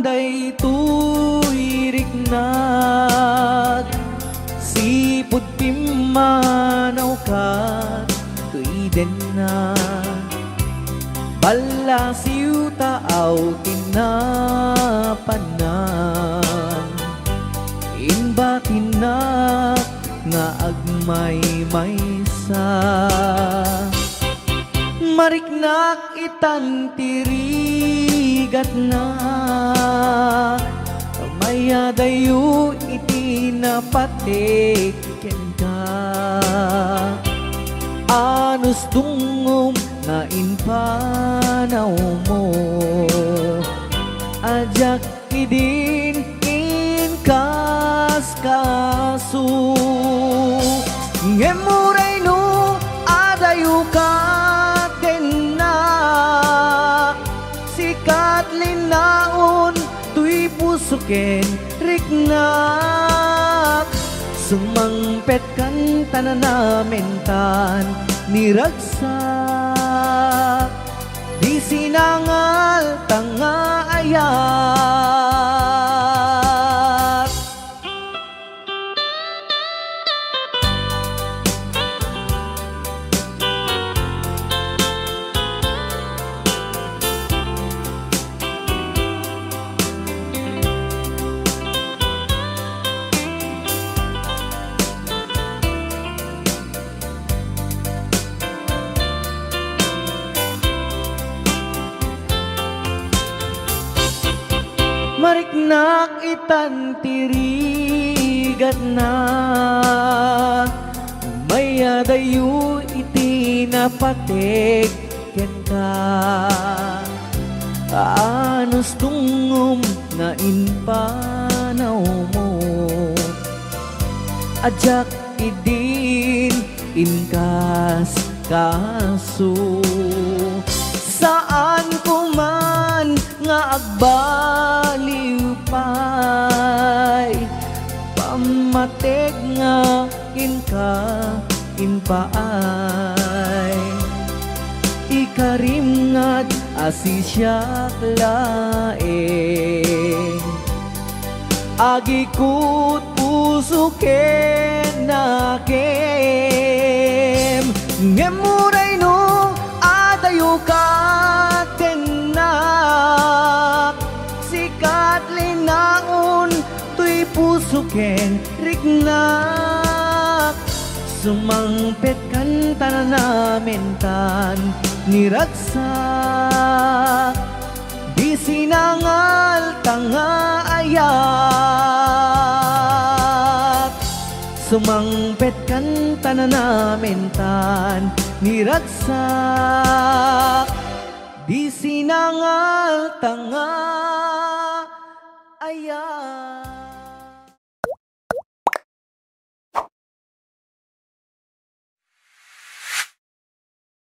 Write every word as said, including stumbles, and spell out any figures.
daytoy riknak, sipud pimmanawka toy dennak. Ballasiw ta aw ti napanan, imbatinak nga agmaymaysa. Mariknak itan ti rigatna, mayadayo iti napateg kenka. Anus tungom nga impanawmo, a diak idin inkaskaso. Ngem uray no adayo ket dennak, sikat linnaon toy puso ken riknak. Sumangpet kan ta nanamentan ni ragsak, di sinangal ta nga ayat. Mariknak itan ti rigatna, mayadayo iti napateg kenka. Anus tungom nga impanawmo, a diak idin inkaskaso. Saanko man nga agbaliw pay pammateg nga inka impaay. Ikarimngad a sisiak laeng, agikut puso ken nakem. Ngem uray no adayo ket dennak, sikat linnaon toy puso ken riknak. Sumangpet kan ta nanamentan ni ragsak, di sinangal ta nga ayat. Sumangpet kan ta nanamentan ni ragsak, di sinangal ta nga ayat.